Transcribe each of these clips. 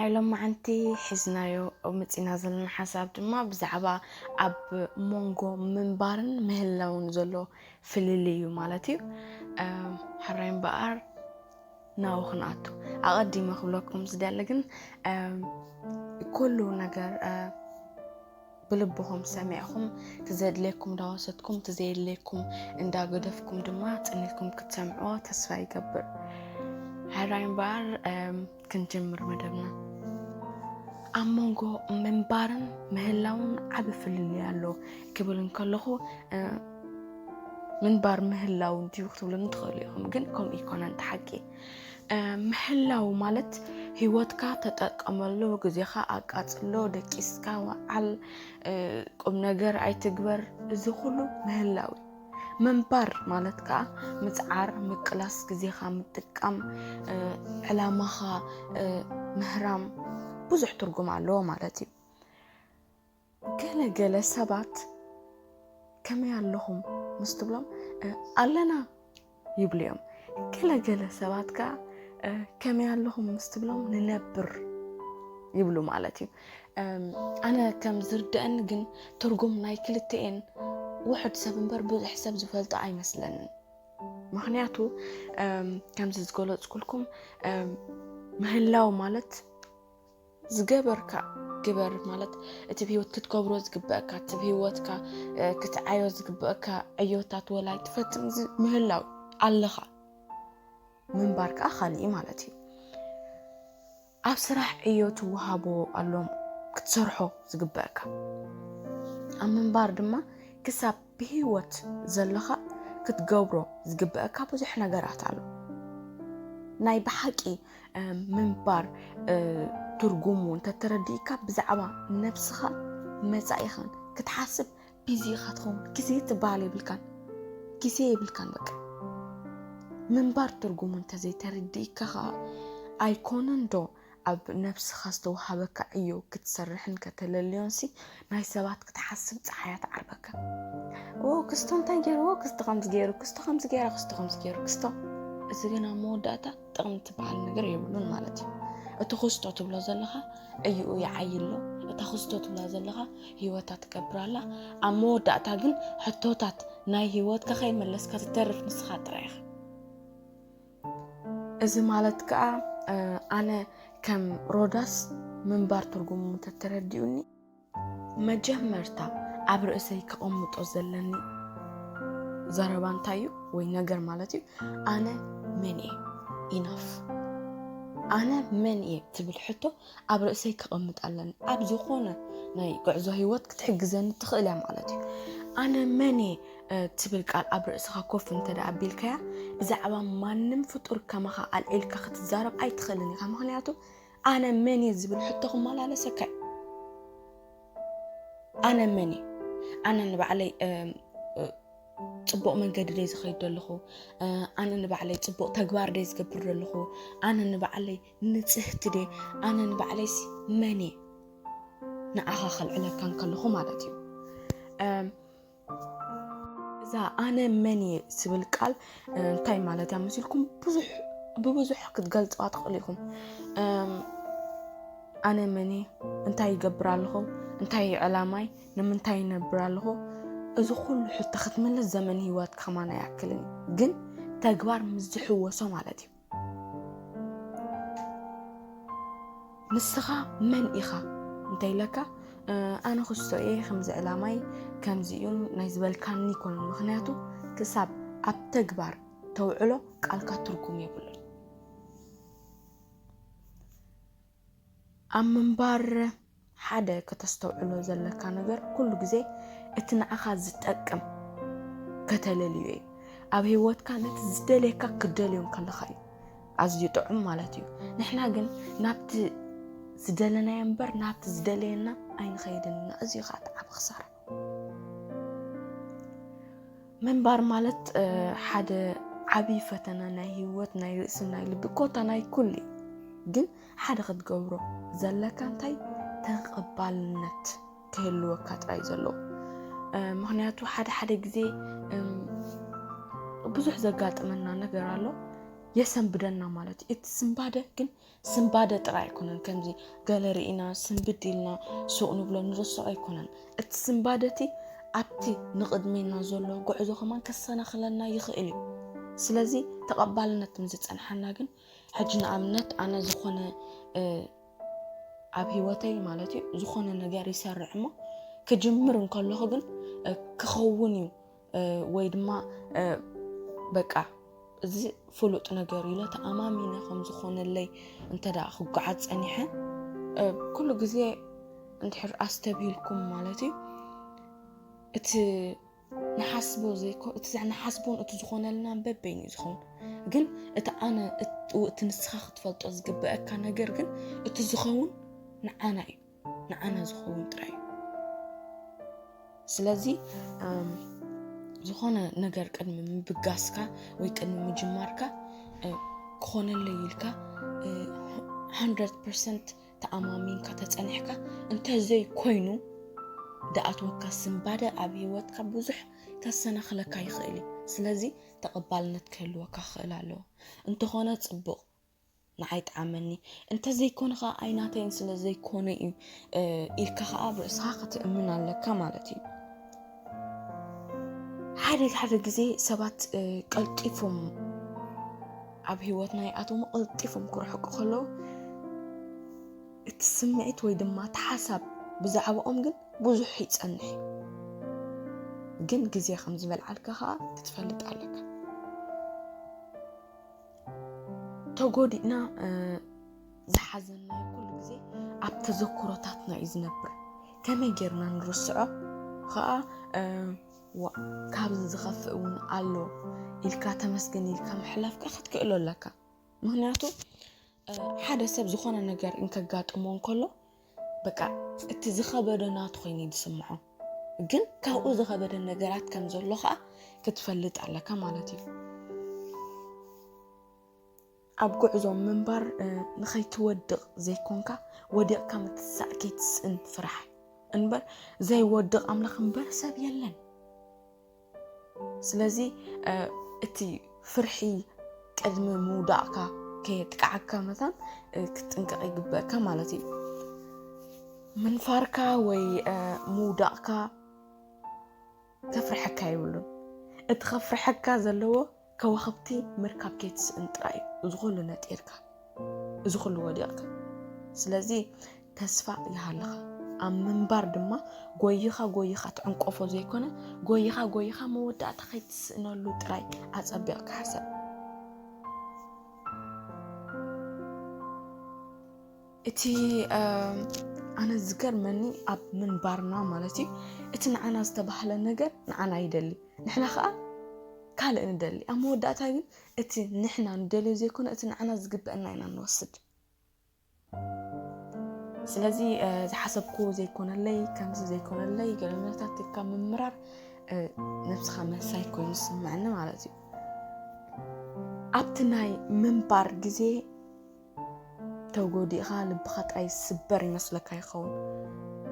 ናይ ሎማዓንቲ ሒዝናዮ መፂና ዘለና ሓሳብ ድማ ብዛዕባ ኣብ መንጎ ምንባርን ምህላውን ዘሎ ፍልልይ እዩ ማለት እዩ። ሕራይ እምበኣር ናው ክንኣቱ ኣቐዲመ ክብለኩም ዝደሊ ግን ኩሉ ነገር ብልብኹም ሰሚዕኹም፣ እቲ ዘድልየኩም እንዳወሰድኩም፣ እቲ ዘየድልየኩም እንዳገደፍኩም ድማ ጽኒትኩም ክትሰምዕዎ ተስፋ ይገብር። ሕራይ እምበኣር ክንጅምር መደብና። ኣብ መንጎ ምንባርን ምህላውን ዓቢ ፍልልይ ኣሎ ክብል እንከለኹ ምንባር ምህላው እንድዩ ክትብሉኒ ትኽእሉ ኢኹም፣ ግን ከምኡ ይኮነን እቲ ሓቂ። ምህላው ማለት ህይወትካ ተጠቀመሉ፣ ግዜኻ ኣቃጽሎ፣ ደቂስካ ወዓል፣ ቁም ነገር ኣይትግበር፣ እዚ ኩሉ ምህላው እዩ። ምንባር ማለት ከዓ ምጽዓር፣ ምቅላስ፣ ግዜኻ ምጥቃም፣ ዕላማኻ ምህራም ብዙሕ ትርጉም ኣለዎ ማለት እዩ። ገለ ገለ ሰባት ከመይ ኣለኹም ምስ ትብሎም ኣለና ይብሉ እዮም። ገለ ገለ ሰባት ከኣ ከመይ ኣለኹም ምስ ትብሎም ንነብር ይብሉ ማለት እዩ። ኣነ ከም ዝርድአኒ ግን ትርጉም ናይ ክልተኤን ውሑድ ሰብ እምበር ብዙሕ ሰብ ዝፈልጦ ኣይመስለንን። ምኽንያቱ ከምዚ ዝገለጽኩልኩም ምህላው ማለት ዝገበርካ ግበር ማለት እቲ ብህይወት ክትገብሮ ዝግበእካ እቲ ብህይወትካ ክትዓዮ ዝግበእካ ዕዮታት ወላ ኣይትፈትን ምህላው ኣለኻ። ምንባር ከዓ ካሊእ ማለት እዩ። ኣብ ስራሕ ዕዮ ትወሃቦ ኣሎም ክትሰርሖ ዝግበእካ። ኣብ ምንባር ድማ ክሳብ ብህይወት ዘለኻ ክትገብሮ ዝግበእካ ብዙሕ ነገራት ኣሎ። ናይ ብሓቂ ምንባር ትርጉሙ እንተተረዲእካ ብዛዕባ ነብስኻ መጻኢኻን ክትሓስብ ቢዚ ኢኻ ትኸውን። ግዜ ትበሃል የብልካን፣ ግዜ የብልካን። በቃ ምንባር ትርጉሙ እንተዘይተረዲእካ ኸዓ ኣይኮነን ዶ ኣብ ነብስኻ ዝተውሃበካ ዕዮ ክትሰርሕን ከተለልዮንሲ ናይ ሰባት ክትሓስብ ፀሓያ ትዓርበካ። ኦ ክስቶ እንታይ ገይርዎ፣ ክስቶ ከምዚ ገይሩ፣ ክስቶ ከምዚ ገይራ፣ ክስቶ ከምዚ ገይሩ፣ ክስቶ። እዚ ግን ኣብ መወዳእታ ጥቕሚ ትበሃል ነገር የብሉን ማለት እዩ። እቲ ክስቶ ትብሎ ዘለኻ ዕይኡ ይዓይሎ፣ እታ ክስቶ ትብላ ዘለኻ ህይወታ ትገብራላ። ኣብ መወዳእታ ግን ሕቶታት ናይ ህይወትካ ከይመለስካ ትተርፍ ንስኻ ጥራይ ኢኻ። እዚ ማለት ከኣ ኣነ ከም ሮዳስ ምንባር ትርጉሙ እንተተረዲኡኒ መጀመርታ ኣብ ርእሰይ ከቐምጦ ዘለኒ ዘረባ እንታይ እዩ ወይ ነገር ማለት እዩ ኣነ መን እየ? ኢናፍ ኣነ መን እየ ትብል ሕቶ ኣብ ርእሰይ ከቐምጥ ኣለኒ። ኣብ ዝኾነ ናይ ጉዕዞ ህይወት ክትሕግዘኒ ትኽእል እያ ማለት እዩ። ኣነ መን እየ ትብል ቃል ኣብ ርእስኻ ኮፍ እንተ ደኣ ኣቢልካያ ብዛዕባ ማንም ፍጡር ከማኻ ኣልዒልካ ክትዛረብ ኣይትኽእልን ኢኻ። ምኽንያቱ ኣነ መን እየ ዝብል ሕቶ ክመላለሰካ እዩ። ኣነ መን እየ? ኣነ ንባዕለይ ጽቡቕ መንገዲ ደይ ዝኸይድ ዘለኹ? ኣነ ንባዕለይ ጽቡቕ ተግባር ደይ ዝገብር ዘለኹ? ኣነ ንባዕለይ ንጽህቲ ደይ? ኣነ ንባዕለይሲ መን እየ? ንዓኻ ከልዕለካ እንከለኹ ማለት እዩ። እዛ ኣነ መን እየ ዝብል ቃል እንታይ ማለት እያ መሲልኩም ብዙሕ ብብዙሕ ክትገልፅዋ ትኽእሉ ኢኹም። ኣነ መን እየ? እንታይ ይገብር ኣለኹ? እንታይ እዩ ዕላማይ? ንምንታይ ይነብር ኣለኹ? እዚ ኩሉ ሕቶ ክትምልስ ዘመን ህይወት ከማን ኣይኣክልን እዩ። ግን ተግባር ምስ ዝሕወሶ ማለት እዩ። ንስኻ መን ኢኻ እንተይለካ ኣነ ክስቶ እየ ከምዚ ዕላማይ ከምዚ እዩ ናይ ዝበልካኒ ይኮነን። ምኽንያቱ ክሳብ ኣብ ተግባር ተውዕሎ ቃልካ ትርጉም የብሉን። ኣብ ምንባር ሓደ ከተስተውዕሎ ዘለካ ነገር ኩሉ ግዜ እቲ ንዓኻ ዝጠቅም ከተለልዮ እዩ። ኣብ ህይወትካ ነቲ ዝደልየካ ክደልዮ እንከለኻ እዩ ኣዝዩ ጥዑም ማለት እዩ። ንሕና ግን ናብቲ ዝደለናዮ እምበር ናብቲ ዝደለየና ኣይንኸይድን ኢና። እዚ እዩ ከዓ እቲ ዓቢ ክሳራ። ምንባር ማለት ሓደ ዓቢ ፈተና ናይ ህይወት ናይ ርእሲ ናይ ልቢ ኮታ ናይ ኩሉ ግን ሓደ ክትገብሮ ዘለካ እንታይ ተቐባልነት ክህልወካ ጥራይ ዘለዎ። ምኽንያቱ ሓደ ሓደ ግዜ ብዙሕ ዘጋጥመና ነገር ኣሎ። የሰንብደና ማለት እዩ። እቲ ስንባደ ግን ስንባደ ጥራይ ኣይኮነን። ከምዚ ገለ ርኢና ስንብድ ኢልና ሱቕ ንብሎ ንርስዖ ኣይኮነን። እቲ ስንባደ እቲ ኣብቲ ንቕድሜና ዘሎ ጉዕዞ ከማን ከሰናኽለና ይኽእል እዩ። ስለዚ ተቐባልነት ምስ ዝጸንሓና ግን፣ ሕጂ ንኣብነት ኣነ ዝኾነ ኣብ ህይወተይ ማለት እዩ ዝኾነ ነገር ይሰርሕ እሞ ክጅምር እንከለኹ ግን ክኸውን እዩ ወይ ድማ በቃ እዚ ፍሉጥ ነገር ኢለ ተኣማሚነ ከም ዝኾነለይ እንተ ክጓዓዝ ጸኒሐ፣ ኩሉ ግዜ እንድሕር ኣስተብሂልኩም ማለት እዩ እቲ ንሓስቦ ዘይኮ እቲ ንሓስቦን እቲ ዝኾነልና በበይኑ እዩ ዝኸውን። ግን እቲ ኣነ እቲ ንስኻ ክትፈልጦ ዝግበአካ ነገር ግን እቲ ዝኸውን ንዓና እዩ። ንዓና ዝኸውን ጥራይ እዩ። ስለዚ ዝኾነ ነገር ቅድሚ ምብጋስካ ወይ ቅድሚ ምጅማርካ ክኾነለይ ኢልካ hundred percent ተኣማሚንካ ተጸኒሕካ፣ እንተዘይ ኮይኑ ድኣትወካ ስንባደ ኣብ ህይወትካ ብዙሕ ከሰናኽለካ ይኽእል እዩ። ስለዚ ተቐባልነት ክህልወካ ክኽእል ኣለዎ። እንተኾነ ጽቡቕ፣ ንዓይ ጠዓመኒ፣ እንተዘይኮነ ኸኣ ኣይናተይን ስለ ዘይኮነ እዩ ኢልካ ኸኣ ኣብ ርእስኻ ክትእምን ኣለካ ማለት እዩ። ሓደ ሓደ ግዜ ሰባት ቀልጢፎም ኣብ ህይወትና ይኣትዎም፣ ቀልጢፎም ክርሕቁ ከለዉ እቲ ስምዒት ወይ ድማ እቲ ሓሳብ ብዛዕባኦም ግን ብዙሕ ይጸንሕ እዩ። ግን ግዜ ከም ዝበልዓልካ ኸኣ ክትፈልጥ ኣለካ። ተጎዲእና ዝሓዘናዮ ኩሉ ግዜ ኣብ ተዘክሮታትና እዩ ዝነብር። ከመይ ጌርና ንርስዖ ኸኣ፣ ዋ፣ ካብዚ ዝኸፍእ እውን ኣሎ ኢልካ ተመስገን ኢልካ ምሕላፍካ ክትክእሎ ኣለካ። ምኽንያቱ ሓደ ሰብ ዝኾነ ነገር እንከጋጥሞ እንከሎ በቃ እቲ ዝኸበደ ናቱ ኮይኑ እዩ ዝስምዖ። ግን ካብኡ ዝኸበደ ነገራት ከም ዘሎ ከዓ ክትፈልጥ ኣለካ ማለት እዩ። ኣብ ጉዕዞ ምንባር ንኸይትወድቕ ዘይኮንካ ወዲቕካ ምትሳእ ከይትስእን ፍራሕ እምበር ዘይወድቕ ኣምላኽ እምበር ሰብ የለን። ስለዚ እቲ ፍርሒ ቅድሚ ምውዳቕካ ከየጥቅዓካ መታን ክትጥንቀቕ ይግበእካ ማለት እዩ። ምንፋርካ ወይ ምውዳቕካ ከፍርሐካ የብሉን። እቲ ከፍርሐካ ዘለዎ ከዋኽብቲ ምርካብ ከይትስእን ጥራይ እዩ። እዚ ኩሉ ነጢርካ፣ እዚ ኩሉ ወዲቕካ። ስለዚ ተስፋ ይሃልኻ። ኣብ ምንባር ድማ ጎይኻ ጎይኻ ትዕንቆፎ ዘይኮነ፣ ጎይኻ ጎይኻ መወዳእታ ከይትስእነሉ ጥራይ ኣጸቢቕካ ሕሰብ። እቲ ኣነ ዝገርመኒ ኣብ ምንባርና ማለት እዩ፣ እቲ ንዓና ዝተባህለ ነገር ንዓና ይደሊ፣ ንሕና ከዓ ካልእ ንደሊ። ኣብ መወዳእታ ግን እቲ ንሕና ንደልዮ ዘይኮነ እቲ ንዓና ዝግበአና ኢና ንወስድ። ስለዚ ዝሓሰብኩዎ ዘይኮነለይ፣ ከምዚ ዘይኮነለይ ገለ ነታትካ ምምራር ነብስኻ መሳይ ኮይኑ ዝስምዐኒ ማለት እዩ። ኣብቲ ናይ ምንባር ግዜ ተጎዲእኻ ልብኻ ጥራይ ዝስበር ይመስለካ ይኸውን።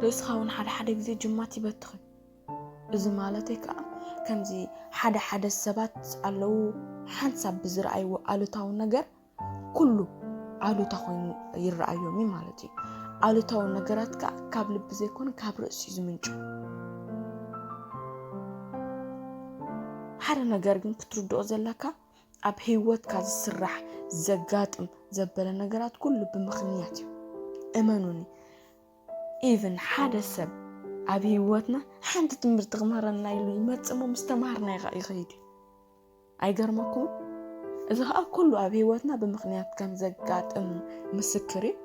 ርእስኻ እውን ሓደ ሓደ ግዜ ጅማት ይበትኽ እዩ። እዚ ማለተይ ከዓ ከምዚ ሓደ ሓደ ሰባት ኣለዉ ሓንሳብ ብዝረኣይዎ ኣሉታዊ ነገር ኩሉ ኣሉታ ኮይኑ ይረኣዮም እዩ ማለት እዩ። ኣሉታዊ ነገራት ከዓ ካብ ልቢ ዘይኮነ ካብ ርእሲ እዩ ዝምንጩ። ሓደ ነገር ግን ክትርድኦ ዘለካ ኣብ ህይወትካ ዝስራሕ ዘጋጥም ዘበለ ነገራት ኩሉ ብምኽንያት እዩ። እመኑኒ፣ ኢቭን ሓደ ሰብ ኣብ ህይወትና ሓንቲ ትምህርቲ ክምህረና ኢሉ ይመጽእ እሞ ምስ ተምሃርና ይኸ- ይኸይድ እዩ። ኣይገርመኩም? እዚ ከዓ ኩሉ ኣብ ህይወትና ብምኽንያት ከም ዘጋጥም ምስክር እዩ።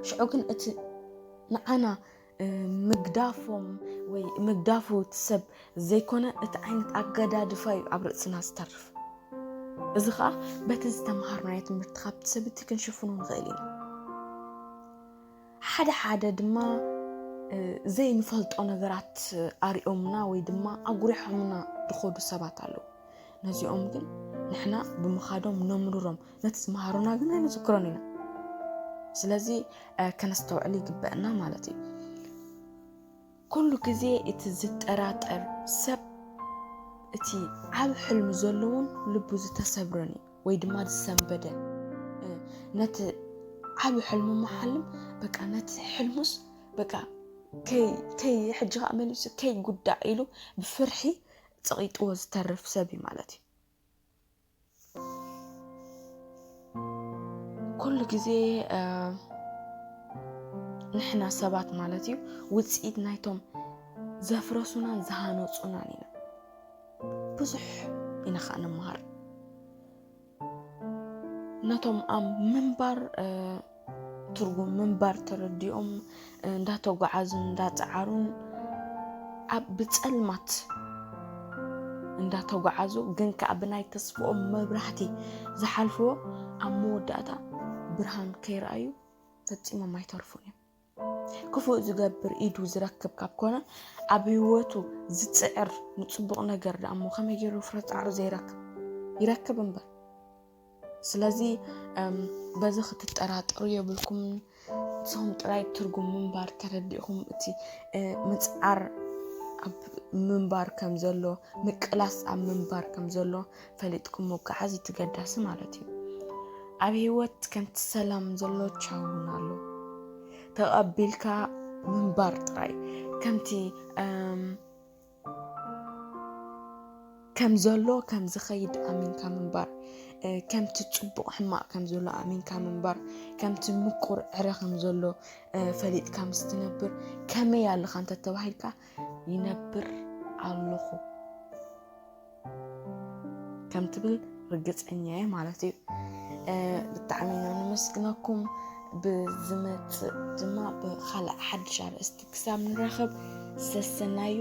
ሽዑ ግን እቲ ንዓና ምግዳፎም ወይ ምግዳፉ እቲ ሰብ ዘይኮነ እቲ ዓይነት ኣገዳድፋ እዩ ኣብ ርእስና ዝተርፍ። እዚ ከዓ በቲ ዝተምሃርናዮ ትምህርቲ ካብቲ ሰብ እቲ ክንሽፍኖ ንኽእል ኢና። ሓደ ሓደ ድማ ዘይንፈልጦ ነገራት ኣሪኦምና ወይ ድማ ኣጉሪሖምና ዝኸዱ ሰባት ኣለዉ። ነዚኦም ግን ንሕና ብምኻዶም ነምርሮም፣ ነቲ ዝመሃሩና ግን ኣይንዝክሮን ኢና። ስለዚ ከነስተውዕል ይግበአና ማለት እዩ። ኩሉ ግዜ እቲ ዝጠራጠር ሰብ እቲ ዓብ ሕልሚ ዘለዎን ልቡ ዝተሰብረን እዩ ወይ ድማ ዝሰንበደ። ነቲ ዓብ ሕልሚ መሓልም በቃ ነቲ ሕልሙስ በቃ ከይ ሕጂ ከዓ መሊሱ ከይ ጉዳእ ኢሉ ብፍርሒ ፀቂጥዎ ዝተርፍ ሰብ እዩ ማለት እዩ። ኩሉ ግዜ ንሕና ሰባት ማለት እዩ ውፅኢት ናይቶም ዘፍረሱናን ዝሃነፁናን ኢና። ብዙሕ ኢና ከዓ ንመሃር። ነቶም ኣብ ምንባር ትርጉም ምንባር ተረዲኦም እንዳተጓዓዙ እንዳፀዓሩን ኣብ ብፀልማት እንዳተጓዓዙ ግን ከዓ ብናይ ተስፍኦም መብራህቲ ዝሓልፍዎ ኣብ መወዳእታ ብርሃን ከይረኣዩ ፈፂሞም ኣይተርፉን እዮም። ክፉእ ዝገብር ኢዱ ዝረክብ ካብ ኮነ ኣብ ህይወቱ ዝፅዕር ንፅቡቕ ነገር ደኣ እሞ ከመይ ገይሩ ፍረ ፃዕሩ ዘይረክብ? ይረክብ እምበር። ስለዚ በዚ ክትጠራጠሩ የብልኩም። ንስኹም ጥራይ ትርጉም ምንባር ተረዲእኹም እቲ ምፅዓር ኣብ ምንባር ከም ዘሎ ምቅላስ ኣብ ምንባር ከም ዘሎ ፈሊጥኩም ምጉዓዝ እዩ ተገዳሲ ማለት እዩ። ኣብ ህይወት ከምቲ ሰላም ዘሎ ቻውን ኣሎ ተቐቢልካ ምንባር ጥራይ ከምቲ ከም ዘሎ ከም ዝኸይድ ኣሚንካ ምንባር ከምቲ ፅቡቕ ሕማቕ ከም ዘሎ ኣሚንካ ምንባር ከምቲ ምቁር ዕረ ከም ዘሎ ፈሊጥካ ምስ ትነብር ከመይ ኣለኻ እንተተባሂልካ ይነብር ኣለኹ ከም ትብል ርግፀኛ እየ ማለት እዩ። ብጣዕሚ ኢና ነመስግነኩም። ብዝመፅእ ድማ ብካልእ ሓድሽ ኣርእስቲ ክሳብ ንራኸብ ሰሰናዩ።